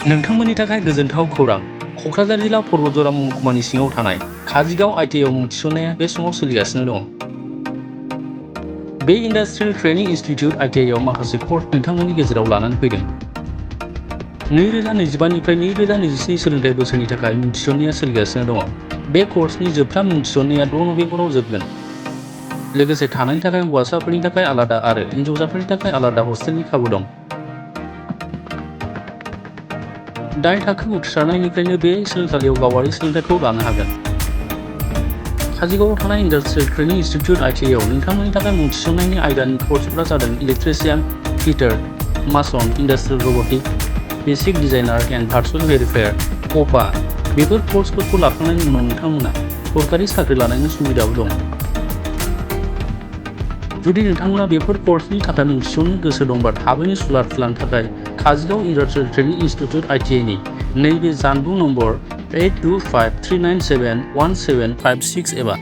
नोंथांमोननि थाखाय गोजोनथाव खौरां क'क्राझार जिल्ला पर्बतझर महकुमानि सिङाव थानाय काजिगाव ITI आव मुं थिसननाया बे समाव सोलिगासिनो दं। बे इन्डास्ट्रियेल ट्रेनिं इनस्टिट्यूट.ITI आव माखासे कर्स नोंथांमोननि गेजेराव लानानै फैदों। 2025 निफ्राय 2027 सोलोंथाइ बोसोरनि थाखाय मुं थिसननाया सोलिगासिनो दं। बे कर्सनि जोबथा मुं थिसननाया 6 नबेम्बराव जोबगोन। लोगोसे थानायनि थाखाय हौवासाफोरनि थाखाय आलादा आरो हिनजावसाफोरनि थाखाय आलादा हस्टेलनि खाबु दं। 8 थाखो उथ्रिसारनायनिफ्रायनो बे सोलोंसालियाव गावारि सोलोंथाइखौ लानो हागोन। काजिगावआव थानाय इन्डास्ट्रियेल ट्रेनिं इनस्टिट्यूट.ITI आव नोंथांमोननि थाखाय मुं थिसननायनि आयदानि कर्सफोरा जादों electrician, fitter, mason, industrial robotic, basic designer and virtual verifier, COPA। बेफोर कर्सफोरखौ लाखांनायनि उनाव नोंथांमोना सरकारि साख्रि लानायनि सुबिदाबो दं। जुदि नोंथांमोना बेफोर कर्सनि थाखाय मुं थिसननो गोसो दंब्ला थाबैनो सुलाद लानो थाखाय काजिगाव इन्डास्ट्रियेल ट्रेनिं इनस्टिट्यूट.ITI नि नैबे जानबुं नम्बर 8253971756 एबा